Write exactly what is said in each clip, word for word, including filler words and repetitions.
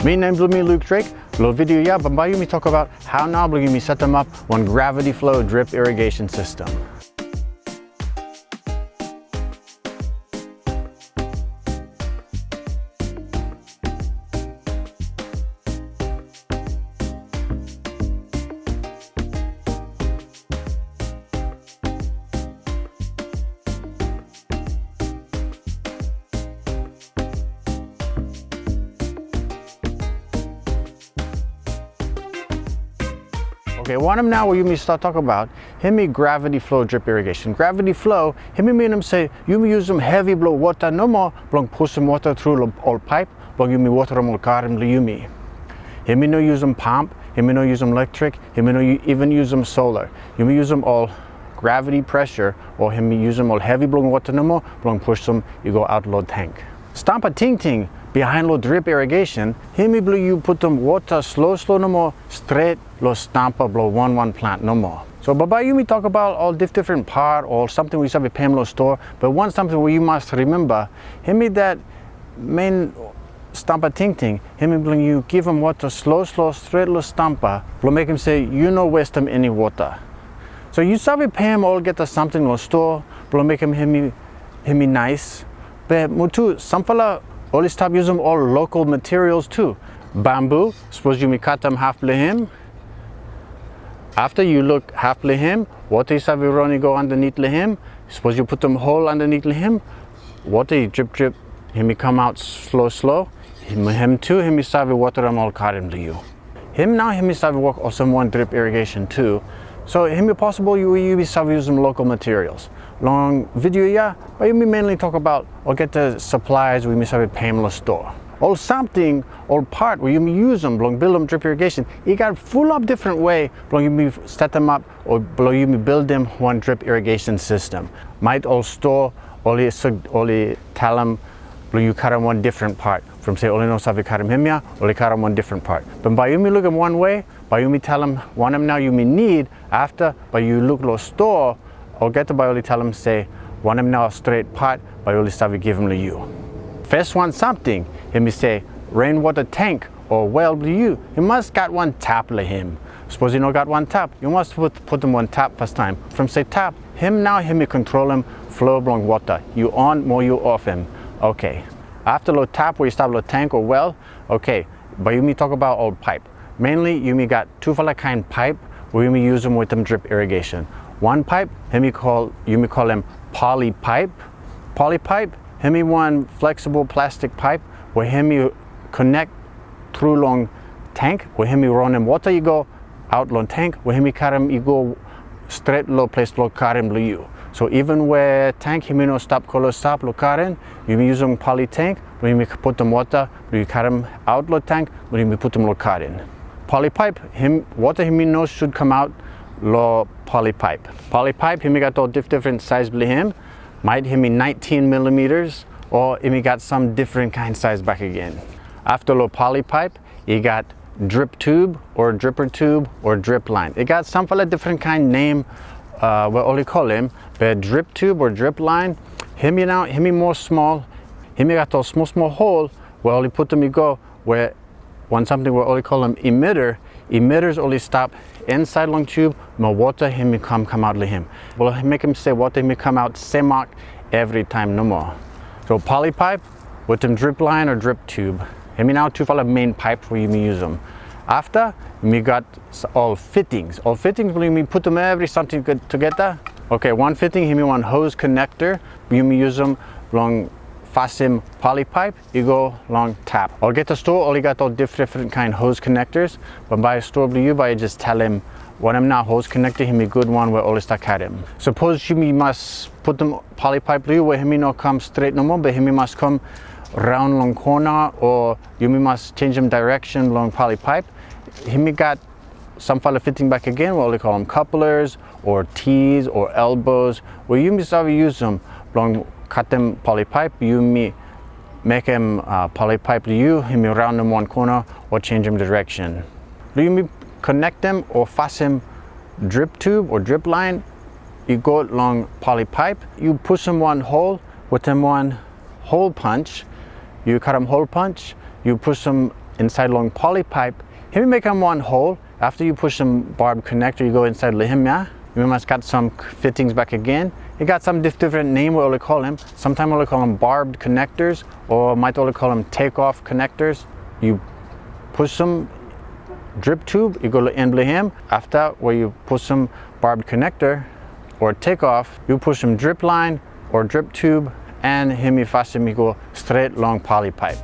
Mi nem blong mi Luke Drake. Lo video ya bambae yumi tokbaot hao nao blong yumi setemap wan gravity flow drip irrigation system. Oke, wanem nao we yumi stat tokbaot, hemi gravity flow drip irrigation. Gravity flow, hemi minim se yumi yusum hevi blong wota nomo blong pusum wota tru lo ol paep blong yumi wotarem ol garen blong yumi. Hemi no yusum pamp, hemi no yusum eletrik, hemi no yu-, iven yusum sola. Yumi yusum ol gravity pressure, o hemi yusum ol hevi blong wota nomo blong pusum i go aot lo tank. Stamba tingting bihaen lo drip irrigation, hemi blong yu putum wota slo slo nomo stret lo stamba blo wanwan plant nomo. So bambae yumi tokbaot ol dif-, difren pat o ol samting we yu save pem lo stoa, be wan samting we yu mas rimemba, hemi dat mein stamba tingting, hemi blong yu givim wota slo slo stret lo stamba, blo mekem se yu no westem eni wota. So yu save pem olgeta samting lo stoa, blo mekem hemi, hemi naes, be mo tu, samfala oli stap yusum ol local materials tu. Bambu, sapos yumi katem haf blo hem, afta yu luk haf blo hem, wota i save ron i go andanit lo hem, sapos yu putum hol andanit lo hem, wota i drip drip, hemi kamaot slo slo, hem, hem tu, hemi save wotarem ol garen blo yu. Hem nao, hemi save wok olsem wan drip irrigation tu. So, hemi posibol yu, yu save yusum local materials. Long video ya, bae yumi mainly tokbaot olgeta supplies we yumi save pem lo stoa. Ol samting, ol pat we yumi yusum blong bildim drip irrigation, i gat fulap difren wei blong yumi setemap o blong yumi bildim wan drip irrigation system. Maet ol stoa oli sug-, oli talem blong yu karem wan difren pat. From se oli no save karem hemia, oli karem wan difren pat. Be bae yumi lukim wan wei, bae yumi talem wanem nao yumi nid, afta bae yu luk lo stoa, olgeta bae oli talem se wanem nao stret pat bae oli save givim lo yu. Fes wan samting, hemi se rainwater tank o well blo yu, i mas gat wan tap lo hem. Sapos i no gat wan tap, yu mas put, putum wan tap fastaem. From se tap, hem nao hemi kontrolem flo blong wota, yu on mo yu of hem. Oke. Afta lo tap we i stap lo tank o well, oke, bae yumi tokbaot ol paep. Mainly, yumi gat tufala kaen paep we yumi yusum wetem drip irrigation. Wan paep, hemi kol, yumi kolem poly pipe. Poly pipe, hemi wan fleksibol plastik paep we hemi konek tru long tank, we hemi ranem wota i go aot long tank, we hemi karem i go stret lo ples blo garen blo yu. So iven we tank hemi no stap klosap lo garen, yumi yusum poly tank, blo yumi putum wota, blo yu karem aot lo tank, blo yumi putum lo garen. Poly pipe, hem, wota hemi no sud kamaot lo poly pipe. Poly pipe, hemi gat ol dif-, difren saes blo hem. Maet hemi nineteen millimeters, o hemi gat sam difren kaen saes bakegen. Afta lo poly pipe, i gat drip tube o dripper tube o drip line. I gat samfala difren kaen nem, uh, we oli kolem, be drip tube o drip line, hemi nao, hemi moa smol, hemi gat ol smol smol hol we oli putum i go, we wan samting we oli kolem emitter, emitters oli stap insaed long tube, mo wota hemi kam, kamaot lo hem. Blo mekem se wota hemi kamaot semak evritaem nomo. So poly pipe wetem drip line o drip tube. Hemi nao tufala main paep we yumi yusum. Afta, yumi gat s-, ol fittings. Ol fittings, blo yumi putum evri samting tugeta. Oke, wan fitting, hemi wan hose connector, yumi yusum blong fasim poly pipe i go long tap. Olgeta stoa oli gat ol dif-, difren kaen hose connectors, be bae stoa blo yu bae jes talem wanem nao hose connector hemi gud wan we oli stap karem. Sapos yumi mas putum poly pipe blo yu we hemi no kam stret nomo, be hemi mas kam raon long kona, o yumi mas jenjem daereksen blong poly pipe, hemi gat samfala fitting bakegen we oli kolem couplers o T's o elbows we yumi save yusum blong katem poly pipe, yumi mekem, uh, poly pipe blo yu hemi raonem wan kona o jenjem daereksen. Blo yumi konektem o fasim drip tube o drip line i go long poly pipe, yu pusum wan hol wetem wan hole punch, yu karem hole punch, yu pusum insaed long poly pipe, hemi mekem wan hol. Afta yu pusum barbed connector, yu go insaed long hem ya. Yu mas gat sam fitings bakegen. I gat sam dif-, difren nem we oli kolem. Samtaem oli kolem barbed connectors, o maet oli kolem take-off connectors. Yu pusum drip tube, yu go long en blong hem. Afta we yu pusum barbed connector o take-off, yu pusum drip line o drip tube, an hemi fasem i go stret long poly pipe.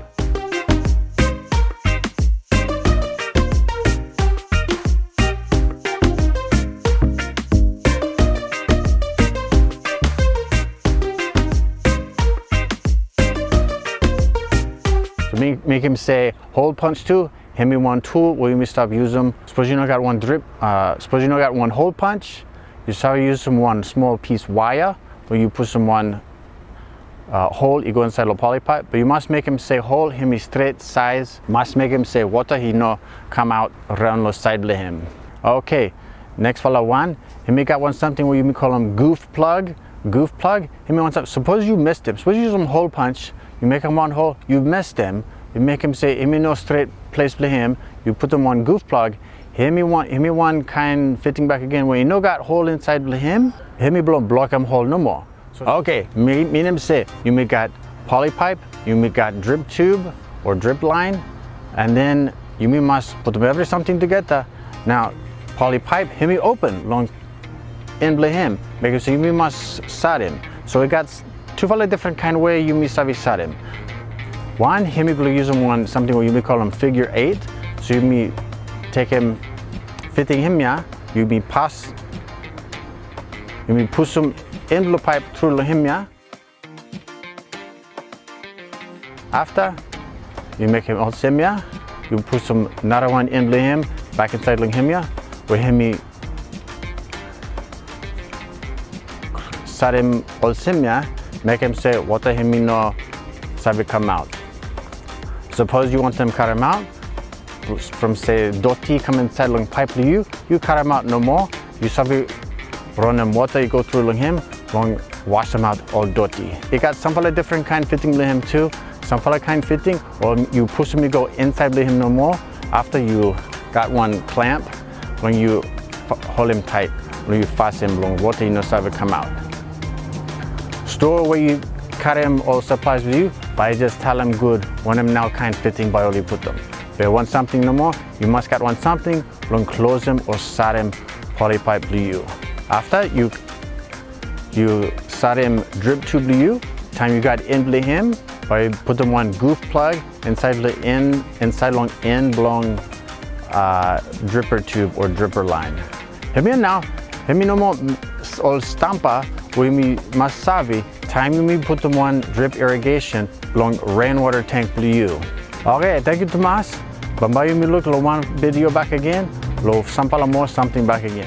So me-, mekem se hole punch tool, hemi wan tool we yumi stap yusum. Sapos yu no gat wan drip, a, sapos yu no gat wan hole punch, yu save yusum wan smol pis waea we yu pusum wan, a, hol i go insaed long poly pipe, be yu mas mekem se hol hemi stret saes, mas mekem se wota i no kamaot raon long saed blong hem. Oke, neksfala wan, hemi gat wan samting we yumi kolem goof plug. Goof plug, hemi wan sam-, sapos yu mistem, sapos yu yusum hole punch, yu mekem wan hol, yu mistem, yu mekem se hemi no stret ples blong hem, yu putum wan goof plug, hemi wan, hemi wan kaen fiting bakegen we i no gat hol insaed blong hem, hemi blong blokem hol nomo. Oke, mi-, minim se yumi gat poly pipe, yumi gat drip tube o drip line, an den yumi mas putum evri samting tugeta. Nao, poly pipe, hemi open long en blong hem, mekem se yumi mas sarim. So i gat tufala difren kaen we yumi save sarim. Wan, hemi blong yusum wan samting we yumi kolem figure eight. So yumi tekem fiting hem ya, yumi pas, yumi pusum en blong paep tru long hem ya. Afta yu mekem olsem ya, yu pusum narawan en blong hem bak insaed long hem ya, we hemi sarim olsem ya, mekem se wota hemi no save kamaot. Sapos yu wantem karemaot, from se doti i kam insaed long paep blong yu, yu karemaot nomo, yu save ranem wota i go tru long hem blong wasemaot ol doti. I gat samfala difren kaen fiting blong hem tu, samfala kaen fiting, o yu pusum i go insaed blong hem nomo, afta yu gat wan klamp blong yu fa-, holem taet, blong yu fasem blong wota i no save kamaot. Stoa we yu karem ol saplaes blong yu, bae jes talem gud wanem nao kaen fiting bae oli putum. Be wan samting nomo, yu mas gat wan samting blong klosem o sarim poly pipe blong yu. Afta yu, yu sarim drip tube blong yu, taem yu gat en blong hem, bae yu putum wan goof plug insaed long en, insaed long en blong, a, dripper tube o dripper line. Hemia nao, hemi nomo ol stamba we yumi mas save taem yumi putum wan drip irrigation long rainwater tank blong yu. Oke, tangkiu tumas. Bambae yumi luk long wan video bakegen, long samfala moa samting bakegen.